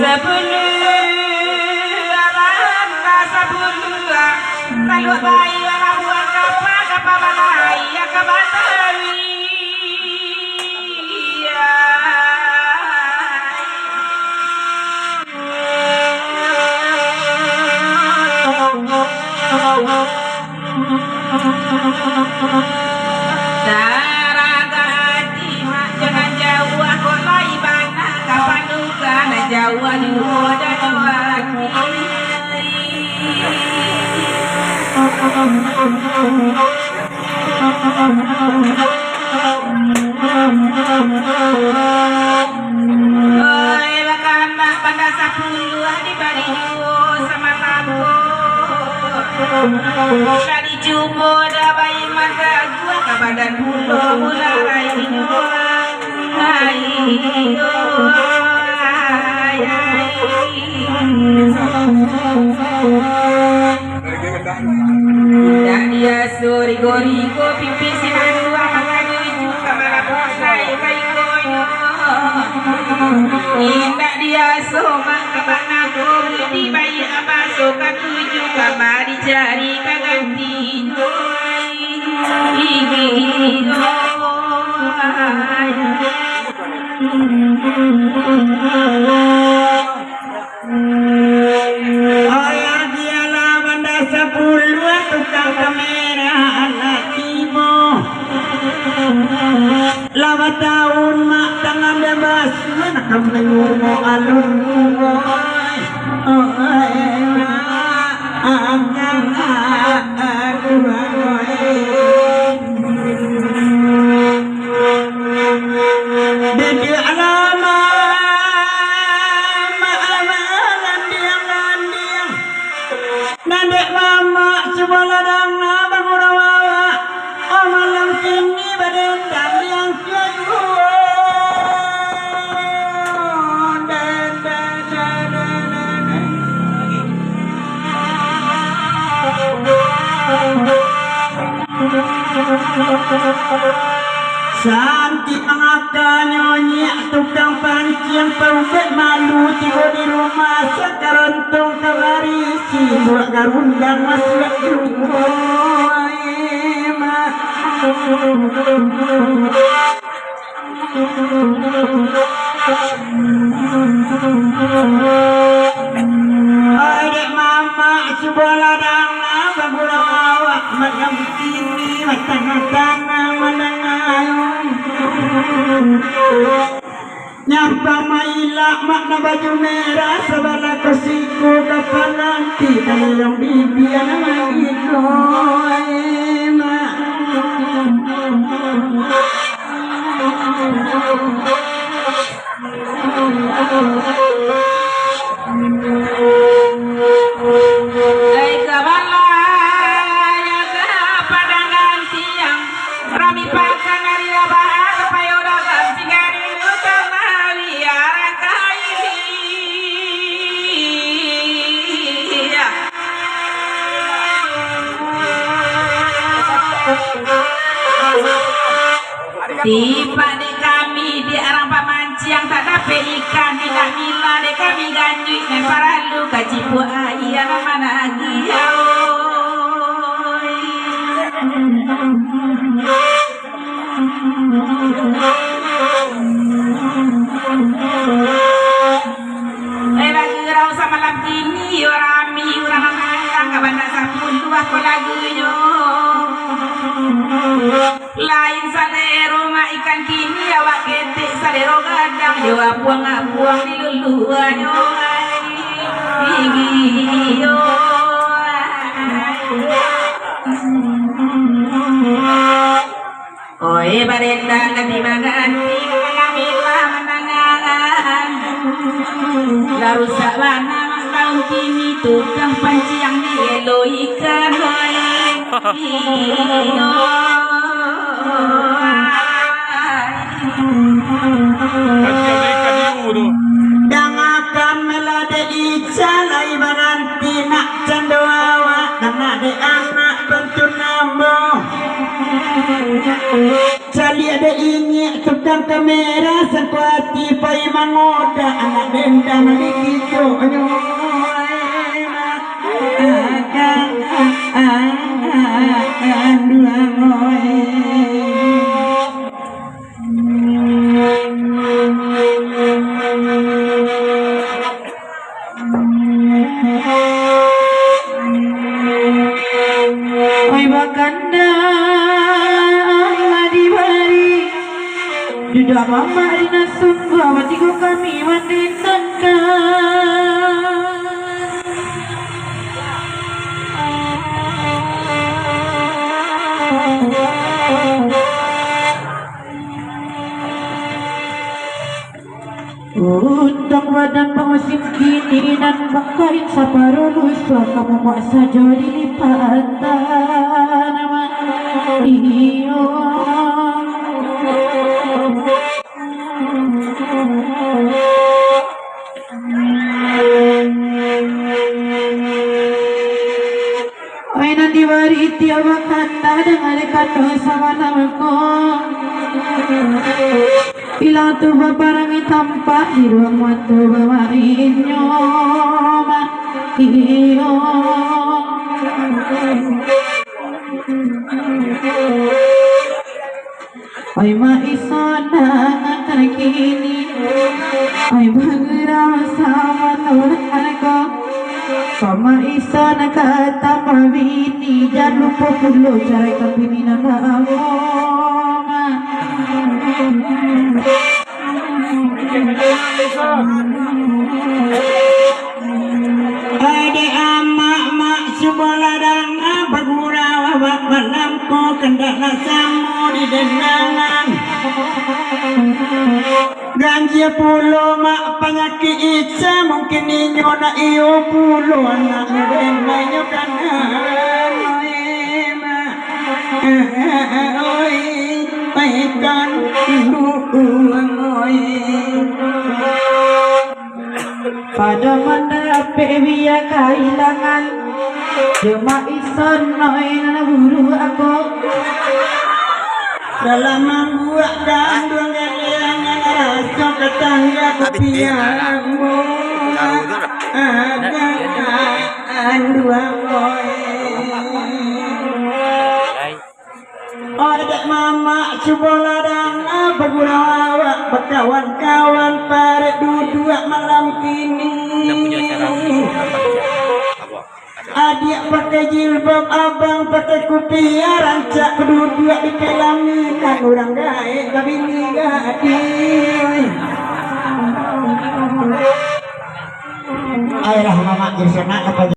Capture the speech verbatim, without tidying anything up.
Sapuluah, alah, sapuluah. Taluak bayi, alah, buang kapa, kapa balai, ya, ka Batawi. Taragati mak, jangan jauah, kok lai bana ka Paduka, nan jauah juo dari ati. Oi, bakanak banda sapuluah dibari juo samalam ko. Ka dicubo dabai manggaguah ka badan pulo mulai nyo. Ai, ai, ai. Indak biaso rigo-rigo pipi sinan tuah manggaduju ka balapuang sai ka ikonyo. Indak biaso mak ka bana ko budi bayi abaso katuju ka ma dicari ka gantinyo. Iyo. Ayah dialah banda sapuluah tukang kamera anak tibo. Lah batahun mak tangan bebas, nak ka manurmo alun, oi. Oi, mak, angkang aku, oi. Duduk lama, mamak landiang-landiang. Nan dek mamak cubo ladang na bangurau awak. Oh, malam kini badan taliang sudah juo. Santi mangakanyo nyiak tukang panciang, paubek malu tibo di rumah, sakarontong ka barisi, buak garundang masuak juo. Hai dek mamak, cubolah danga bagurau awak, malam kini batangah-tangah mandanga. Nyapa mailak mak nan baju merah, sabalah ko siku ka pananti, kaliang bibia nan magigo, eh, mak. Lai ka bala, nyo ka padang gantiang, rami pakan ari rabahan, payo dagang singgah dulu kamawi, arah kaili. Tipak dek kami, dek arang pamanciang, tak dapek ikan, indak mila dek kami ganjuik, nan paralu ka cipuak aia nan managiah, oi. Eh, bagurau samalam kini, yo rami urang mangandang, ka bana sapuluah ko lagunyo. Lain salero mak ikan kini, awak ketek salero gadang, yo apuang-apuang di luluanyo, ai. Gigi, yo, ai. Oe barendang ganti-manganti, mangambilah manangan. Lah rusak bana mak taun kini, tukang panciang dielo ikan, oe. Iyo. Gantian ikan hiu tu. Dangakan meladek Ica lai baranti nak cando awak, danga dek anak pantun ambo. Caliak dek inyiak tukang Merah sakuati pai mangoda anak dendam di kiconyo. Oi bakanda, oi madi bari, duduak mamak di nan sungguah, batigo kami mandendangkan. Untuak badan pamusim kini nan bakain saparo lusuah, ka mamuak sajo dilipatan. Iyo. Oi nan dibari tiok bakanda, danga dek kando samalam ko. Ilang tu baparangi tampak, di ruang mato bamarinnyo mah iyo. Oi mak iso nan kini, oi bagurau samo tulah ko. Ko mak iso nan ka tambah bini, jan lupo pulo caraikan bini nan lamo, mak. Adek amak, mak, cubolah danga, bagurau awak malam ko, kandak lah samo di dendangan. Ganjia pulo, mak, panyakik Ica, mungkin inyo nak iyo pulo anaknyo, den, inyo kanai, mak. Oi, paikan dukuang, oi. Pado mandapek bia kailangan, cuma iso noi nan buruak ko. Dalam mambuak kanduang, raso katangga kupiang. Agak kanduang, oi. Adek mamak, cubolah danga, bagurau awak bakawan-kawan, parek duduak malam kini. Adiak pakai jilbab, abang pakai kupiah, rancak baduduak di pelaminan, urang gaek babini gadih. Ayolah mamak, jadi sanak apa